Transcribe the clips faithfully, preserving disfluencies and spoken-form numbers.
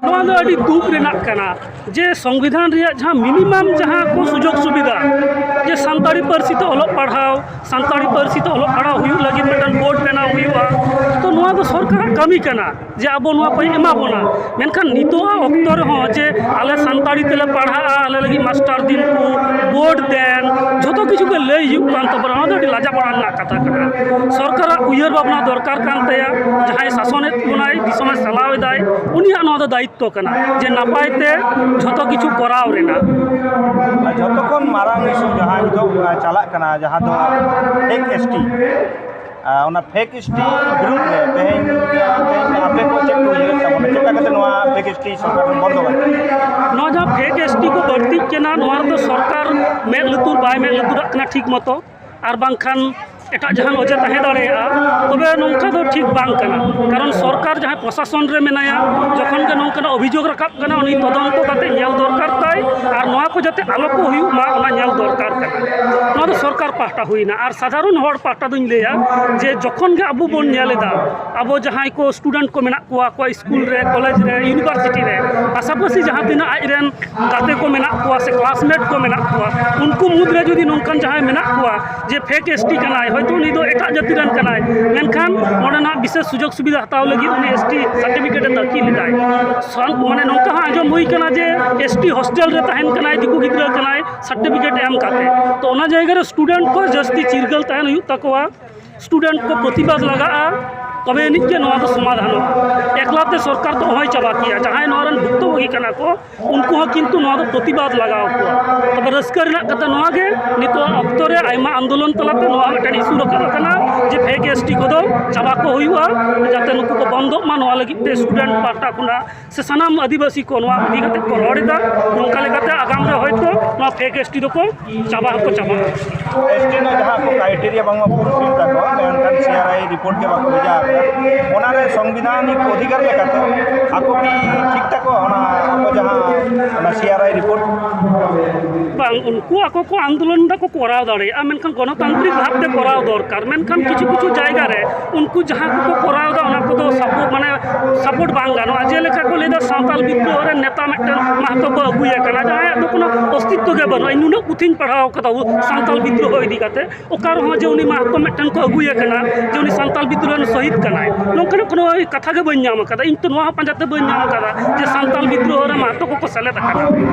ᱱᱚᱣᱟ ᱫᱚ ᱟᱹᱰᱤ ᱫᱩᱠ ᱨᱮᱱᱟᱜ ᱠᱟᱱᱟ ᱡᱮ ᱥᱚᱝᱵᱤᱫᱷᱟᱱ ᱨᱮᱭᱟᱜ ᱡᱟᱦᱟᱸ ᱢᱤᱱᱤᱢᱟᱢ ᱡᱟᱦᱟᱸ ᱠᱚ ᱥᱩᱡᱳᱜᱽ ᱥᱩᱵᱤᱫᱷᱟ, ᱡᱮ ᱥᱟᱱᱛᱟᱲᱤ ᱯᱟᱹᱨᱥᱤ ᱛᱮ ᱚᱞᱚᱜ ᱯᱟᱲᱦᱟᱣ, ᱥᱟᱱᱛᱟᱲᱤ ᱯᱟᱹᱨᱥᱤ ᱛᱮ ᱚᱞᱚᱜ ᱯᱟᱲᱦᱟᱣ ᱦᱩᱭᱩᱜ ᱞᱟᱹᱜᱤᱫ ᱢᱤᱫᱴᱟᱝ ᱵᱳᱨᱰ ᱵᱮᱱᱟᱣ ᱦᱩᱭᱩᱜᱼᱟ, ᱛᱚ ᱱᱚᱣᱟ ᱫᱚ ᱥᱚᱨᱠᱟᱨᱟᱜ ᱠᱟᱹᱢᱤ ᱠᱟᱱᱟ ᱡᱮ ᱟᱵᱚ ᱱᱚᱣᱟ ᱠᱚᱭ ᱮᱢᱟ ᱵᱚᱱᱟ᱾ ᱢᱮᱱᱠᱷᱟᱱ ᱱᱤᱛᱚᱜᱟᱜ ᱚᱠᱛᱚ ᱨᱮᱦᱚᱸ ᱡᱮ ᱟᱞᱮ ᱥᱟᱱᱛᱟᱲᱤ ᱛᱮᱞᱮ ᱯᱟᱲᱦᱟᱜᱼᱟ, ᱟᱞᱮ ᱞᱟᱹᱜᱤᱫ ᱢᱟᱥᱴᱟᱨ ᱫᱤᱱ ᱠᱚ, ᱵᱳᱨᱰ ᱫᱮᱱ, ᱡᱷᱚᱛᱚ ᱠᱤᱪᱷᱩ ᱜᱮ ᱞᱟᱹᱭ ᱦᱩᱭᱩᱜ ᱠᱟᱱ ᱛᱟᱵᱚᱱᱟ, ᱱᱚᱣᱟ ᱫᱚ ᱟᱹᱰᱤ ᱞᱟᱡᱟ ᱯᱟᱲᱟ ᱨᱮᱱᱟᱜ ᱠᱟᱛᱷᱟ ᱠᱟᱱᱟ᱾ ᱥᱚᱨᱠᱟᱨᱟᱜ ᱩᱭᱦᱟᱹᱨ ᱵᱷᱟᱵᱽᱱᱟ ᱫᱚᱨᱠᱟᱨ ᱠᱟᱱ ᱛᱟᱭᱟ, ᱡᱟᱦᱟᱸᱭ ᱥᱟᱥᱚᱱᱮᱫ ᱵᱚᱱᱟᱭ, ᱫᱤᱥᱚᱢᱮ ᱪᱟᱞᱟᱣ ᱮᱫᱟᱭ, ᱩᱱᱤᱭᱟᱜ ᱱᱚᱣᱟ ᱫᱚ ᱫᱟᱭᱤᱛᱛᱚ ᱠᱟᱱᱟ ᱡᱮ ᱱᱟᱯᱟᱭ ᱛᱮ ᱡᱷᱚᱛᱚ ᱠᱤᱪᱷᱩ ᱠᱚᱨᱟᱣ ᱨᱮᱱᱟᱜ᱾ ᱟᱨ ᱡᱷᱚᱛᱚ ᱠᱷᱚᱱ ᱢᱟᱨᱟᱝ ᱤᱥᱩ ᱡᱟᱦᱟᱸ ᱱᱤᱛᱚᱜ ᱪᱟᱞᱟᱜ ᱠᱟᱱᱟ, ᱡᱟᱦᱟᱸ ᱫᱚ ᱯᱷᱮᱠ ᱮᱥ ᱴᱤ, ᱚᱱᱟ ᱯᱷᱮᱠ ᱮᱥ ᱴᱤ ᱵᱤᱨᱩᱫᱽ ᱨᱮ ᱛᱮᱦᱮᱧ, ᱛᱮᱦᱮᱧ ᱟᱯᱮ ᱠᱚ ᱪᱮᱫ ᱠᱚ ᱩᱭᱦᱟᱹᱨ ᱛᱟᱵᱚᱱᱟ, ᱪᱮᱫ ᱞᱮᱠᱟ ᱠᱟᱛᱮ ᱱᱚᱣᱟ ᱯᱷᱮᱠ ᱮᱥ ᱴᱤ ᱥᱚᱨᱠᱟᱨ ᱵᱚᱱ ᱵᱚᱱᱫᱚ ᱫᱟᱲᱮᱭᱟᱜᱼᱟ? ᱱᱚᱣᱟ ᱡᱟᱦᱟᱸ ᱯᱷᱮᱠ ᱮᱥ ᱴᱤ ᱠᱚ ᱵᱟᱹᱲᱛᱤᱜ ᱠᱟᱱᱟ, ᱱᱚᱣᱟ ᱨᱮᱫᱚ ᱥᱚᱨᱠᱟᱨ ᱢᱮᱫ ᱞᱩᱛᱩᱨ ᱵᱟᱭ ᱢᱮᱫ ᱞᱩᱛᱩᱨᱟᱜ ᱠᱟᱱᱟ ᱴᱷᱤᱠ ᱢᱚᱛᱚ, ᱟᱨ ᱵᱟᱝᱠᱷᱟᱱ ᱮᱴᱟᱜ ᱡᱟᱦᱟᱱ ᱚᱡᱮ ᱛᱟᱦᱮᱸ ᱫᱟᱲᱮᱭᱟᱜᱼᱟ᱾ ᱛᱚᱵᱮ ᱱᱚᱝᱠᱟ ᱫᱚ ᱴᱷᱤᱠ ᱵᱟᱝ ᱠᱟᱱᱟ, ᱠᱟᱨᱚᱱ ᱥᱚᱨᱠᱟᱨ ᱡᱟᱦᱟᱸᱭ ᱯᱨᱚᱥᱟᱥᱚᱱ ᱨᱮ ᱢᱮᱱᱟᱭᱟ, ᱡᱚᱠᱷᱚᱱ ᱜᱮ ᱱᱚᱝᱠᱟᱱᱟᱜ ᱚᱵᱷᱤᱡᱳᱜᱽ ᱨᱟᱠᱟᱵ ᱠᱟᱱᱟ, ᱩᱱᱤ ᱛᱚᱫᱚᱱᱛᱚ ᱠᱟᱛᱮ ᱧᱮᱞ ᱫᱚᱨᱠᱟᱨ ᱛᱟᱭ, ᱟᱨ ᱱᱚᱣᱟ ᱠᱚ ᱡᱟᱛᱮ ᱟᱞᱚ ᱠᱚ ᱦᱩᱭᱩᱜ ᱢᱟ, ᱚᱱᱟ ᱧᱮᱞ ᱫᱚᱨᱠᱟᱨ ᱠᱟᱱᱟ᱾ ᱱᱚᱣᱟ ᱫᱚ ᱥᱚᱨᱠᱟᱨ ᱯᱟᱦᱴᱟ ᱦᱩᱭᱱᱟ᱾ ᱟᱨ ᱥᱟᱫᱷᱟᱨᱚᱱ ᱦᱚᱲ ᱯᱟᱦᱴᱟ ᱫᱚᱧ ᱞᱟᱹᱭᱟ ᱡᱮ ᱡᱚᱠᱷᱚᱱ ᱜᱮ ᱟᱵᱚ ᱵᱚᱱ ᱧᱮᱞ ᱮᱫᱟ, ᱟᱵᱚ ᱡᱟᱦᱟᱸᱭ ᱠᱚ ᱥᱴᱩᱰᱮᱱᱴ ᱠᱚ ᱢᱮᱱᱟᱜ ᱠᱚᱣᱟ, ᱟᱠᱚᱣᱟᱜ ᱥᱠᱩᱞ ᱨᱮ, ᱠᱚᱞᱮᱡᱽ ᱨᱮ, ᱤᱭᱩᱱᱤᱵᱷᱟᱨᱥᱤᱴᱤ ᱨᱮ, ᱯᱟᱥᱟᱯᱟᱥᱤ ᱡᱟᱦᱟᱸ ᱛᱤᱱᱟᱹᱜ ᱟᱡᱨᱮᱱ ᱜᱟᱛᱮ ᱠᱚ ᱢᱮᱱᱟᱜ ᱠᱚᱣᱟ ᱥᱮ ᱠᱞᱟᱥᱢᱮᱴ ᱠᱚ ᱢᱮᱱᱟᱜ ᱠᱚᱣᱟ, ᱩᱱᱠᱩ ᱢᱩᱫᱽᱨᱮ ᱡᱩᱫᱤ ᱱᱚᱝᱠᱟᱱ ᱡᱟᱦᱟᱸᱭ ᱢᱮᱱᱟᱜ ᱠᱚᱣᱟ ᱡᱮ ᱯᱷᱮᱠ ᱮᱥ ᱴᱤ ᱠᱟᱱᱟᱭ, ᱦᱚᱭᱛᱳ ᱩᱱᱤ ᱫᱚ ᱮᱴᱟᱜ ᱡᱟᱹᱛᱤ ᱨᱮᱱ ᱠᱟᱱᱟᱭ, ᱢᱮᱱᱠᱷᱟᱱ ᱱᱚᱰᱮᱱᱟᱜ ᱵᱤᱥᱮᱥ ᱥᱩᱡᱳᱜᱽ ᱥᱩᱵᱤᱫᱷᱟ ᱦᱟᱛᱟᱣ ᱞᱟᱹᱜᱤᱫ ᱩᱱᱤ ᱮᱥ ᱴᱤ ᱥᱟᱨᱴᱤᱯᱷᱤᱠᱮᱴ ᱮ ᱫᱟᱹᱠᱷᱤᱞ ᱞᱮᱫᱟᱭ, ᱥᱟᱱ-, ᱢᱟᱱᱮ ᱱᱚᱝᱠᱟ ᱦᱚᱸ ᱟᱸᱡᱚᱢ ᱦᱩᱭ ᱠᱟᱱᱟ ᱡᱮ ᱮᱥ ᱴᱤ ᱦᱳᱥᱴᱮᱞ ᱨᱮ ᱛᱟᱦᱮᱱ ᱠᱟᱱᱟᱭ, ᱫᱤᱠᱩ ᱜᱤᱫᱽᱨᱟᱹ ᱠᱟᱱᱟᱭ, ᱥᱟᱨᱴᱤᱯᱷᱤᱠᱮᱴ ᱮᱢ ᱠᱟᱛᱮ᱾ ᱛᱚ ᱚᱱᱟ ᱡᱟᱭᱜᱟ ᱨᱮ ᱥᱴᱩᱰᱮᱱᱴ ᱠᱚ ᱡᱟᱹᱥᱛᱤ ᱪᱤᱨᱜᱟᱹᱞ ᱛᱟᱦᱮᱱ ᱦᱩᱭᱩᱜ ᱛᱟᱠᱚᱣᱟ᱾ ᱥᱴᱩᱰᱮᱱᱴ ᱠᱚ ᱯᱨᱚᱛᱤᱵᱟᱫ ᱞᱟᱜᱟᱜᱼᱟ, ᱛᱚᱵᱮ ᱟᱹᱱᱤᱡ ᱜᱮ ᱱᱚᱣᱟ ᱫᱚ ᱥᱚᱢᱟᱫᱷᱟᱱᱚᱜᱼᱟ᱾ ᱮᱠᱞᱟ ᱛᱮ ᱥᱚᱨᱠᱟᱨ ᱫᱚ ᱚᱦᱚᱭ ᱪᱟᱵᱟ ᱠᱮᱭᱟ᱾ ᱡᱟᱦᱟᱸᱭ ᱱᱚᱣᱟ ᱨᱮᱱ ᱵᱷᱩᱠᱛᱚᱵᱷᱳᱜᱤ ᱠᱟᱱᱟ ᱠᱚ, ᱩᱱᱠᱩ ᱦᱚᱸ ᱠᱤᱱᱛᱩ ᱱᱚᱣᱟ ᱫᱚ ᱯᱨᱚᱛᱤᱵᱟᱫ ᱞᱟᱜᱟᱣ ᱠᱚᱣᱟ᱾ ᱛᱚᱵᱮ ᱨᱟᱹᱥᱠᱟᱹ ᱨᱮᱱᱟᱜ ᱠᱟᱛᱷᱟ ᱱᱚᱣᱟ ᱜᱮ, ᱱᱤᱛᱚᱜ ᱚᱠᱛᱚ ᱨᱮ ᱟᱭᱢᱟ ᱟᱱᱫᱳᱞᱚᱱ ᱛᱟᱞᱟᱛᱮ ᱱᱚᱣᱟ ᱢᱤᱫᱴᱮᱱ ᱤᱥᱩ ᱨᱟᱠᱟᱵ ᱟᱠᱟᱱᱟ ᱡᱮ ᱯᱷᱮᱠ ᱮᱥ ᱴᱤ ᱠᱚᱫᱚ ᱪᱟᱵᱟ ᱠᱚ ᱦᱩᱭᱩᱜᱼᱟ, ᱡᱟᱛᱮ ᱱᱩᱠᱩ ᱠᱚ ᱵᱚᱱᱫᱚᱜ ᱢᱟ᱾ ᱱᱚᱣᱟ ᱞᱟᱹᱜᱤᱫ ᱛᱮ ᱥᱴᱩᱰᱮᱱᱴ ᱯᱟᱦᱴᱟ ᱠᱷᱚᱱᱟᱜ ᱥᱮ ᱥᱟᱱᱟᱢ ᱟᱹᱫᱤᱵᱟᱹᱥᱤ ᱠᱚ ᱱᱚᱣᱟ ᱤᱫᱤ ᱠᱟᱛᱮ ᱠᱚ ᱨᱚᱲ ᱮᱫᱟ᱾ ᱱᱚᱝᱠᱟ ᱞᱮᱠᱟᱛᱮ ᱟᱜᱟᱢ ᱨᱮ ᱦᱚᱭᱛᱳ ᱱᱚᱣᱟ ᱯᱷᱮᱠ ᱮᱥ ᱴᱤ ᱫᱚᱠᱚ ᱪᱟᱵᱟ ᱦᱚᱸᱠᱚ ᱪᱟᱵᱟᱜᱼᱟ᱾ ᱮᱥ ᱴᱤ ᱨᱮᱱᱟᱜ ᱡᱟᱦᱟᱸ ᱠᱚ ᱠᱨᱟᱭᱴᱮᱨᱤᱭᱟ ᱵᱟᱝᱢᱟ ᱯᱷᱩᱞᱯᱷᱤᱞ ᱛᱟᱠᱚᱣᱟ, ᱢᱮᱱᱠᱷᱟᱱ ᱥᱤ ᱟᱨ ᱟᱭ ᱨᱤᱯᱳᱨᱴ ᱜᱮ ᱵᱟᱠᱚ ᱵᱷᱮᱡᱟ ᱟᱠᱟᱫᱟ᱾ ᱚᱱᱟᱨᱮ ᱥᱚᱝᱵᱤᱫᱷᱟᱱᱤᱠ ᱚᱫᱷᱤᱠᱟᱨ ᱞᱮᱠᱟᱛᱮ ᱟᱠᱚ ᱠᱤ ᱴᱷᱤᱠ ᱛᱟᱠᱚᱣᱟ ᱚᱱᱟ, ᱟᱠᱚ ᱡᱟᱦᱟᱸ ᱚᱱᱟ ᱥᱤ ᱟᱨ ᱟᱭ ᱨᱤᱯᱳᱨᱴ? ᱵᱟᱝ, ᱩᱱᱠᱩ ᱟᱠᱚ ᱠᱚ ᱟᱱᱫᱳᱞᱚᱱ ᱫᱟᱠᱚ, ᱠᱚᱨᱟᱣ ᱫᱟᱲᱮᱭᱟᱜᱼᱟ, ᱢᱮᱱᱠᱷᱟᱱ ᱜᱚᱱᱚᱛᱟᱱᱛᱨᱤᱠ ᱵᱷᱟᱵᱽ ᱛᱮ ᱠᱚᱨᱟᱣ ᱫᱚᱨᱠᱟᱨ᱾ ᱢᱮᱱᱠᱷᱟᱱ ᱠᱤᱪᱷᱩ ᱠᱤᱪᱷᱩ ᱡᱟᱭᱜᱟ ᱨᱮ ᱩᱱᱠᱩ ᱡᱟᱦᱟᱸ ᱠᱚᱠᱚ ᱠᱚᱨᱟᱣ ᱮᱫᱟ, ᱚᱱᱟ ᱠᱚᱫᱚ ᱥᱟᱯᱳᱨᱴ, ᱢᱟᱱᱮ ᱥᱟᱯᱳᱨᱴ ᱵᱟᱝ ᱜᱟᱱᱚᱜᱼᱟ᱾ ᱡᱮᱞᱮᱠᱟ ᱠᱚ ᱞᱟᱹᱭ ᱮᱫᱟ, ᱥᱟᱱᱛᱟᱞ ᱵᱤᱫᱽᱨᱳᱦᱚ ᱨᱮᱱ ᱱᱮᱛᱟ ᱢᱤᱫᱴᱮᱱ ᱢᱟᱦᱟᱛᱚ ᱠᱚ ᱟᱹᱜᱩᱭᱮ ᱠᱟᱱᱟ, ᱡᱟᱦᱟᱸᱭᱟᱜ ᱫᱚ ᱠᱳᱱᱳ ᱚᱥᱛᱤᱛᱛᱚ ᱜᱮ ᱵᱟᱹᱱᱩᱜᱼᱟ᱾ ᱤᱧ ᱱᱩᱱᱟᱹᱜ ᱯᱩᱛᱷᱤᱧ ᱯᱟᱲᱦᱟᱣ ᱠᱟᱫᱟ ᱥᱟᱱᱛᱟᱞ ᱵᱤᱫᱽᱨᱳᱦᱚ ᱤᱫᱤ ᱠᱟᱛᱮ, ᱚᱠᱟ ᱨᱮᱦᱚᱸ ᱡᱮ ᱩᱱᱤ ᱢᱟᱦᱟᱛᱚ ᱢᱤᱫᱴᱮᱱ ᱠᱚ ᱟᱹᱜᱩᱭᱮ ᱠᱟᱱᱟ, ᱡᱮ ᱩᱱᱤ ᱥᱟᱱᱛᱟᱞ ᱵᱤᱫᱽᱨᱳᱦᱚ ᱨᱮᱱ ᱥᱚᱦᱤᱫ ᱠᱟᱱᱟᱭ, ᱱᱚᱝᱠᱟᱱᱟᱜ ᱠᱳᱱᱳ ᱠᱟᱛᱷᱟ ᱜᱮ ᱵᱟᱹᱧ ᱧᱟᱢ ᱟᱠᱟᱫᱟ᱾ ᱤᱧ ᱛᱚ ᱱᱚᱣᱟ ᱦᱚᱸ ᱯᱟᱸᱡᱟᱛᱮ ᱵᱟᱹᱧ ᱧᱟᱢ ᱟᱠᱟᱫᱟ ᱡᱮ ᱥᱟᱱᱛᱟᱞ ᱵᱤᱫᱽᱨᱳᱦᱚ ᱨᱮ ᱢᱟᱦᱟᱛᱚ ᱠᱚᱠᱚ ᱥᱮᱞᱮᱫ ᱟᱠᱟᱱᱟ᱾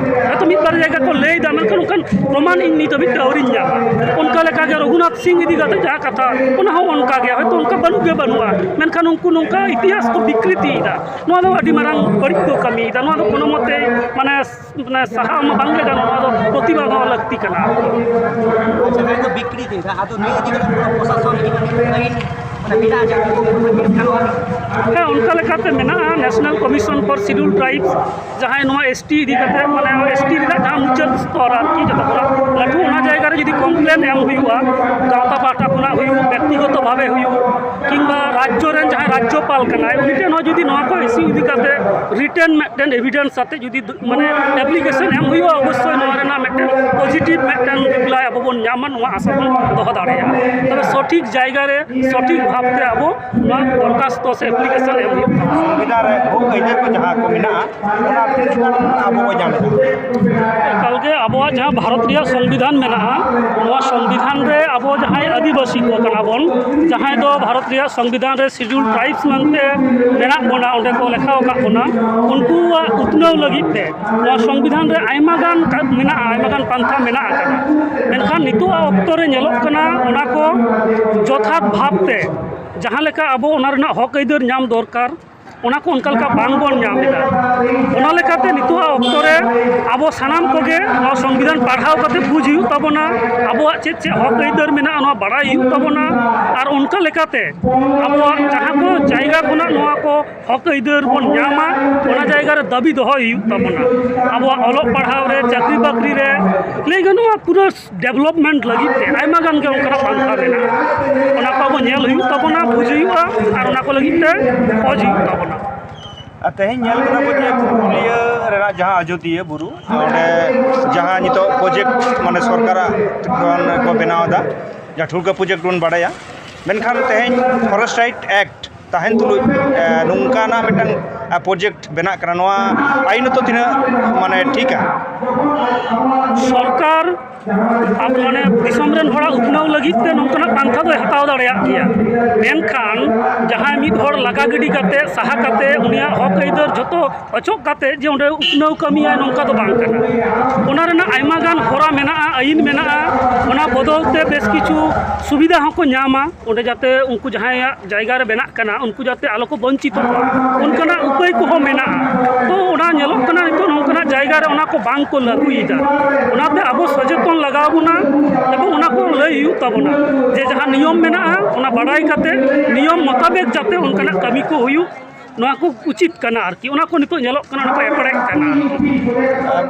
ᱦᱚᱭᱛᱳ ᱢᱤᱫ ᱵᱟᱨ ᱡᱟᱭᱜᱟ ᱠᱚ ᱞᱟᱹᱭ ᱮᱫᱟ, ᱢᱮᱱᱠᱷᱟᱱ ᱚᱱᱠᱟᱱ ᱯᱨᱚᱢᱟᱱ ᱤᱧ ᱱᱤᱛ ᱦᱟᱹᱵᱤᱡ ᱛᱮ ᱟᱹᱣᱨᱤᱧ ᱧᱟᱢᱟ᱾ ᱚᱱᱠᱟ ᱞᱮᱠᱟᱜᱮ ᱨᱚᱜᱷᱩᱱᱟᱛᱷ ᱥᱤᱝ ᱤᱫᱤ ᱠᱟᱛᱮ ᱡᱟᱦᱟᱸ ᱠᱟᱛᱷᱟ, ᱚᱱᱟ ᱦᱚᱸ ᱚᱱᱠᱟᱜᱮ, ᱦᱚᱭᱛᱳ ᱚᱱᱠᱟ ᱵᱟᱹᱱᱩᱜ ᱜᱮ ᱵᱟᱹᱱᱩᱜᱼᱟ, ᱢᱮᱱᱠᱷᱟᱱ ᱩᱱᱠᱩ ᱱᱚᱝᱠᱟ ᱤᱛᱤᱦᱟᱥ ᱠᱚ ᱵᱤᱠᱨᱤᱛᱤᱭᱮᱫᱟ᱾ ᱱᱚᱣᱟ ᱫᱚ ᱟᱹᱰᱤ ᱢᱟᱨᱟᱝ ᱵᱟᱹᱲᱤᱡ ᱠᱚ ᱠᱟᱹᱢᱤᱭᱮᱫᱟ᱾ ᱱᱚᱣᱟ ᱫᱚ ᱠᱳᱱᱳ ᱢᱚᱛᱮ, ᱢᱟᱱᱮ, ᱢᱟᱱᱮ ᱥᱟᱦᱟᱣ ᱢᱟ ᱵᱟᱝᱜᱮ ᱜᱟᱱᱚᱜᱼᱟ, ᱱᱚᱣᱟ ᱫᱚ ᱯᱨᱚᱛᱤᱵᱟᱫ ᱦᱚᱸ ᱞᱟᱹᱠᱛᱤ ᱠᱟᱱᱟ᱾ ᱟᱪᱪᱷᱟ, ᱱᱚᱣᱟ ᱫᱚ ᱵᱤᱠᱨᱤᱛᱤ ᱮᱱᱠᱷᱟᱱ, ᱟᱫᱚ ᱱᱤᱭᱟᱹ ᱤᱫᱤ ᱠᱟᱛᱮ ᱯᱩᱨᱟᱹ ᱯᱨᱚᱥᱟᱥᱚᱱ ᱤᱫᱤ ᱠᱟᱛᱮ ᱟᱹᱭᱤᱱ, ᱢᱟᱱᱮ, ᱢᱮᱱᱟᱜᱼᱟ ᱡᱮ ᱩᱱᱠᱩ ᱠᱚ ᱜᱟᱱᱚᱜᱼᱟ? ᱦᱮᱸ, ᱚᱱᱠᱟ ᱞᱮᱠᱟᱛᱮ ᱢᱮᱱᱟᱜᱼᱟ, National Commission for Scheduled Tribes, ᱡᱟᱦᱟᱸᱭ ᱱᱚᱣᱟ ᱮᱥ ᱴᱤ ᱤᱫᱤ ᱠᱟᱛᱮ, ᱢᱟᱱᱮ ᱮᱥ ᱴᱤ ᱨᱮᱱᱟᱜ ᱡᱟᱦᱟᱸ ᱢᱩᱪᱟᱹᱫ ᱥᱛᱚᱨ ᱟᱨᱠᱤ, ᱡᱚᱛᱚ ᱠᱷᱚᱱᱟᱜ ᱞᱟᱹᱴᱩ, ᱚᱱᱟ ᱡᱟᱭᱜᱟ ᱨᱮ ᱡᱩᱫᱤ ᱠᱚᱢᱯᱞᱮᱱ ᱮᱢ ᱦᱩᱭᱩᱜᱼᱟ, ᱜᱟᱶᱛᱟ ᱯᱟᱦᱴᱟ ᱠᱷᱚᱱᱟᱜ ᱦᱩᱭᱩᱜ, ᱵᱮᱠᱛᱤᱜᱚᱛᱚ ᱵᱷᱟᱵᱮ ᱦᱩᱭᱩᱜ, ᱠᱤᱝᱵᱟ ᱨᱟᱡᱽᱡᱚ ᱨᱮᱱ ᱡᱟᱦᱟᱸᱭ ᱨᱟᱡᱽᱡᱚᱯᱟᱞ ᱠᱟᱱᱟᱭ, ᱩᱱᱤ ᱴᱷᱮᱱ ᱦᱚᱸ ᱡᱩᱫᱤ ᱱᱚᱣᱟ ᱠᱚ ᱤᱥᱩ ᱤᱫᱤ ᱠᱟᱛᱮ ᱨᱤᱴᱮᱱ ᱢᱤᱫᱴᱮᱱ ᱮᱵᱷᱤᱰᱮᱱᱥ ᱟᱛᱮ ᱡᱩᱫᱤ ᱫᱩ-, ᱢᱟᱱᱮ ᱮᱯᱞᱤᱠᱮᱥᱚᱱ ᱮᱢ ᱦᱩᱭᱩᱜᱼᱟ, ᱚᱵᱚᱥᱥᱳᱭ ᱱᱚᱣᱟ ᱨᱮᱱᱟᱜ ᱢᱤᱫᱴᱮᱱ ᱯᱚᱡᱤᱴᱤᱵᱷ ᱢᱤᱫᱴᱮᱱ ᱨᱤᱯᱞᱟᱭ ᱟᱵᱚ ᱵᱚᱱ ᱧᱟᱢᱟ, ᱱᱚᱣᱟ ᱟᱥᱟ ᱵᱚᱱ ᱫᱚᱦᱚ ᱫᱟᱲᱮᱭᱟᱜᱼᱟ᱾ ᱛᱚᱵᱮ ᱥᱚᱴᱷᱤᱠ ᱡᱟᱭᱜᱟ ᱨᱮ ᱥᱚᱴᱷᱤᱠ ᱵᱷᱟᱵᱽᱛᱮ ᱟᱵᱚ ᱱᱚᱣᱟ ᱫᱚᱨᱠᱷᱟᱥᱛᱚ ᱥᱮ ᱮᱯᱞᱤᱠᱮᱥᱚᱱ ᱮᱢ ᱦᱩᱭᱩᱜ ᱛᱟᱵᱚᱱᱟ᱾ ᱥᱚᱝᱵᱤᱫᱷᱟᱱ ᱨᱮ ᱦᱚᱠ ᱟᱹᱭᱫᱟᱹᱨ ᱠᱚ ᱡᱟᱦᱟᱸ ᱠᱚ ᱢᱮᱱᱟᱜᱼᱟ, ᱚᱱᱟ ᱛᱤᱱᱟᱹᱜ ᱜᱟᱱ ᱟᱵᱚ ᱵᱚ ᱧᱟᱢ ᱮᱫᱟ? ᱮᱠᱟᱞᱜᱮ ᱟᱵᱚᱣᱟᱜ ᱡᱟᱦᱟᱸ ᱵᱷᱟᱨᱚᱛ ᱨᱮᱭᱟᱜ ᱥᱚᱝᱵᱤᱫᱷᱟᱱ ᱢᱮᱱᱟᱜᱼᱟ, ᱱᱚᱣᱟ ᱥᱚᱝᱵᱤᱫᱷᱟᱱ ᱨᱮ ᱟᱵᱚ ᱡᱟᱦᱟᱸᱭ ᱟᱹᱫᱤᱵᱟᱹᱥᱤ ᱠᱚ ᱠᱟᱱᱟ ᱵᱚᱱ, ᱡᱟᱦᱟᱸᱭ ᱫᱚ ᱵᱷᱟᱨᱚᱛ ᱨᱮᱭᱟᱜ ᱥᱚᱝᱵᱤᱫᱷᱟᱱ ᱨᱮ ᱥᱤᱰᱩᱞ ᱴᱨᱟᱭᱤᱵᱥ ᱢᱮᱱᱛᱮ ᱢᱮᱱᱟᱜ ᱵᱚᱱᱟ, ᱚᱸᱰᱮ ᱠᱚ ᱞᱮᱠᱷᱟ ᱟᱠᱟᱫ ᱵᱚᱱᱟ, ᱩᱱᱠᱩᱣᱟᱜ ᱩᱛᱱᱟᱹᱣ ᱞᱟᱹᱜᱤᱫ ᱛᱮ ᱱᱚᱣᱟ ᱥᱚᱝᱵᱤᱫᱷᱟᱱ ᱨᱮ ᱟᱭᱢᱟ ᱜᱟᱱ ᱠᱟ-, ᱢᱮᱱᱟᱜᱼᱟ, ᱟᱭᱢᱟ ᱜᱟᱱ ᱯᱟᱱᱛᱷᱟ ᱢᱮᱱᱟᱜ ᱟᱠᱟᱫᱟ᱾ ᱢᱮᱱᱠᱷᱟᱱ ᱱᱤᱛᱚᱜᱟᱜ ᱚᱠᱛᱚ ᱨᱮ ᱧᱮᱞᱚᱜ ᱠᱟᱱᱟ, ᱚᱱᱟ ᱠᱚ ᱡᱚᱛᱷᱟᱛ ᱵᱷᱟᱵᱽᱛᱮ ᱡᱟᱦᱟᱸ ᱞᱮᱠᱟ ᱟᱵᱚ ᱚᱱᱟ ᱨᱮᱱᱟᱜ ᱦᱚᱠ ᱟᱹᱭᱫᱟᱹᱨ ᱧᱟᱢ ᱫᱚᱨᱠᱟᱨ, ᱚᱱᱟ ᱠᱚ ᱚᱱᱠᱟ ᱞᱮᱠᱟ ᱵᱟᱝ ᱵᱚᱱ ᱧᱟᱢ ᱮᱫᱟ᱾ ᱚᱱᱟ ᱞᱮᱠᱟᱛᱮ ᱱᱤᱛᱚᱜᱟᱜ ᱚᱠᱛᱚ ᱨᱮ ᱟᱵᱚ ᱥᱟᱱᱟᱢ ᱠᱚᱜᱮ ᱱᱚᱣᱟ ᱥᱚᱝᱵᱤᱫᱷᱟᱱ ᱯᱟᱲᱦᱟᱣ ᱠᱟᱛᱮ ᱵᱩᱡᱽ ᱦᱩᱭᱩᱜ ᱛᱟᱵᱚᱱᱟ, ᱟᱵᱚᱣᱟᱜ ᱪᱮᱫ ᱪᱮᱫ ᱦᱚᱠ ᱟᱹᱭᱫᱟᱹᱨ ᱢᱮᱱᱟᱜᱼᱟ, ᱱᱚᱣᱟ ᱵᱟᱲᱟᱭ ᱦᱩᱭᱩᱜ ᱛᱟᱵᱚᱱᱟ᱾ ᱟᱨ ᱚᱱᱠᱟ ᱞᱮᱠᱟᱛᱮ ᱟᱵᱚᱣᱟᱜ ᱡᱟᱦᱟᱸ ᱠᱚ ᱡᱟᱭᱜᱟ ᱠᱷᱚᱱᱟᱜ ᱱᱚᱣᱟ ᱠᱚ ᱦᱚᱠ ᱟᱹᱭᱫᱟᱹᱨ ᱵᱚᱱ ᱧᱟᱢᱟ, ᱚᱱᱟ ᱡᱟᱭᱜᱟ ᱨᱮ ᱫᱟᱹᱵᱤ ᱫᱚᱦᱚᱭ ᱦᱩᱭᱩᱜ ᱛᱟᱵᱚᱱᱟ᱾ ᱟᱵᱚᱣᱟᱜ ᱚᱞᱚᱜ ᱯᱟᱲᱦᱟᱣ ᱨᱮ, ᱪᱟᱹᱠᱨᱤ ᱵᱟᱹᱠᱨᱤ ᱨᱮ, ᱞᱟᱹᱭ ᱜᱟᱱᱚᱜᱼᱟ ᱯᱩᱨᱟᱹ ᱰᱮᱵᱷᱞᱚᱯᱢᱮᱱᱴ ᱞᱟᱹᱜᱤᱫ ᱛᱮ ᱟᱭᱢᱟ ᱜᱟᱱ ᱜᱮ ᱚᱱᱠᱟᱱᱟᱜ ᱯᱟᱱᱛᱷᱟ ᱢᱮᱱᱟᱜᱼᱟ᱾ ᱚᱱᱟ ᱠᱚ ᱟᱵᱚ ᱧᱮᱞ ᱦᱩᱭᱩᱜ ᱛᱟᱵᱚᱱᱟ, ᱵᱩᱡᱽ ᱦᱩᱭᱩᱜᱼᱟ, ᱟᱨ ᱚᱱᱟ ᱠᱚ ᱞᱟᱹᱜᱤᱫ ᱛᱮ ᱠᱷᱚᱡᱽ ᱦᱩᱭᱩᱜ ᱛᱟᱵᱚᱱᱟ᱾ ᱟᱨ ᱛᱮᱦᱮᱧ ᱧᱮᱞ ᱠᱟᱱᱟ ᱵᱚ ᱡᱮ ᱯᱩᱨᱩᱞᱤᱭᱟᱹ ᱨᱮ ᱡᱟᱦᱟᱸ ᱟᱡᱚᱫᱤᱭᱟᱹ ᱵᱩᱨᱩ, ᱚᱸᱰᱮ ᱡᱟᱦᱟᱸ ᱱᱤᱛᱚᱜ ᱯᱨᱚᱡᱮᱠᱴ, ᱢᱟᱱᱮ, ᱥᱚᱨᱠᱟᱨᱟᱜ ᱠᱷᱚᱱ ᱠᱚ ᱵᱮᱱᱟᱣ ᱮᱫᱟ, ᱡᱟᱦᱟᱸ ᱴᱷᱩᱲᱜᱟᱹ ᱯᱨᱚᱡᱮᱠᱴ ᱵᱚᱱ ᱵᱟᱲᱟᱭᱟ, ᱢᱮᱱᱠᱷᱟᱱ ᱛᱮᱦᱮᱧ ᱯᱷᱚᱨᱮᱥᱴ ᱨᱟᱭᱤᱴ ᱮᱠᱴ ᱛᱟᱦᱮᱱ ᱛᱩᱞᱩᱡ, ᱮ, ᱱᱚᱝᱠᱟᱱᱟᱜ ᱢᱤᱫᱴᱟᱝ, ᱮ, ᱯᱨᱚᱡᱮᱠᱴ ᱵᱮᱱᱟᱜ ᱠᱟᱱᱟ, ᱱᱚᱣᱟ ᱟᱭᱤᱱᱚᱛᱚ ᱛᱤᱱᱟᱹᱜ, ᱢᱟᱱᱮ, ᱴᱷᱤᱠᱟ? ᱥᱚᱨᱠᱟᱨ ᱟᱵ-, ᱢᱟᱱᱮ, ᱫᱤᱥᱚᱢ ᱨᱮᱱ ᱦᱚᱲᱟᱜ ᱩᱛᱱᱟᱹᱣ ᱞᱟᱹᱜᱤᱫ ᱛᱮ ᱱᱚᱝᱠᱟᱱᱟᱜ ᱯᱟᱱᱛᱷᱟ ᱫᱚᱭ ᱦᱟᱛᱟᱣ ᱫᱟᱲᱮᱭᱟᱜ ᱜᱮᱭᱟ, ᱢᱮᱱᱠᱷᱟᱱ ᱡᱟᱦᱟᱸᱭ ᱢᱤᱫ ᱦᱚᱲ ᱞᱟᱜᱟ ᱜᱤᱰᱤ ᱠᱟᱛᱮ, ᱥᱟᱦᱟ ᱠᱟᱛᱮ, ᱩᱱᱤᱭᱟᱜ ᱦᱚᱠ ᱟᱹᱭᱫᱟᱹᱨ ᱡᱷᱚᱛᱚ ᱚᱪᱚᱜ ᱠᱟᱛᱮ ᱡᱮ ᱚᱸᱰᱮ ᱩᱛᱱᱟᱹᱣ ᱠᱟᱹᱢᱤᱭᱟᱭ, ᱱᱚᱝᱠᱟ ᱫᱚ ᱵᱟᱝ ᱠᱟᱱᱟ᱾ ᱚᱱᱟ ᱨᱮᱱᱟᱜ ᱟᱭᱢᱟ ᱜᱟᱱ ᱦᱚᱨᱟ ᱢᱮᱱᱟᱜᱼᱟ, ᱟᱹᱭᱤᱱ ᱢᱮᱱᱟᱜᱼᱟ, ᱚᱱᱟ ᱵᱚᱫᱚᱞ ᱛᱮ ᱵᱮᱥ ᱠᱤᱪᱷᱩ ᱥᱩᱵᱤᱫᱷᱟ ᱦᱚᱸᱠᱚ ᱧᱟᱢᱟ᱾ ᱚᱸᱰᱮ ᱡᱟᱛᱮ ᱩᱱᱠᱩ ᱡᱟᱦᱟᱸᱭᱟᱜ ᱡᱟᱭᱜᱟ ᱨᱮ ᱵᱮᱱᱟᱜ ᱠᱟᱱᱟ, ᱩᱱᱠᱩ ᱡᱟᱛᱮ ᱟᱞᱚ ᱠᱚ ᱵᱚᱧᱪᱤᱛᱚᱜ ᱢᱟ, ᱚᱱᱠᱟᱱᱟᱜ ᱩᱯᱟᱹᱭ ᱠᱚᱦᱚᱸ ᱢᱮᱱᱟᱜᱼᱟ᱾ ᱛᱚ, ᱚᱱᱟ ᱧᱮᱞᱚᱜ ᱠᱟᱱᱟ ᱱᱤᱛᱚᱜ ᱱᱚᱝᱠᱟᱱᱟᱜ ᱡᱟᱭᱜᱟ ᱨᱮ ᱚᱱᱟ ᱠᱚ ᱵᱟᱝ ᱠᱚ ᱞᱟᱹᱜᱩᱭᱮᱫᱟ᱾ ᱚᱱᱟᱛᱮ ᱟᱵᱚ ᱥᱚᱪᱮᱛᱚᱱ ᱞᱟᱜᱟᱣ ᱵᱚᱱᱟ ᱮᱵᱚᱝ ᱚᱱᱟ ᱠᱚ ᱞᱟᱹᱭ ᱦᱩᱭᱩᱜ ᱛᱟᱵᱚᱱᱟ ᱡᱮ ᱡᱟᱦᱟᱸ ᱱᱤᱭᱚᱢ ᱢᱮᱱᱟᱜᱼᱟ, ᱚᱱᱟ ᱵᱟᱰᱟᱭ ᱠᱟᱛᱮ ᱱᱤᱭᱚᱢ ᱢᱚᱛᱟᱵᱮᱠ ᱡᱟᱛᱮ ᱚᱱᱠᱟᱱᱟᱜ ᱠᱟᱹᱢᱤ ᱠᱚ ᱦᱩᱭᱩᱜ, ᱱᱚᱣᱟ ᱠᱚ ᱩᱪᱤᱛ ᱠᱟᱱᱟ ᱟᱨᱠᱤ᱾ ᱚᱱᱟ ᱠᱚ ᱱᱤᱛᱚᱜ ᱧᱮᱞᱚᱜ ᱠᱟᱱᱟ, ᱚᱱᱟ ᱠᱚ ᱮᱯᱲᱮᱜ ᱠᱟᱱᱟ ᱟᱨᱠᱤ᱾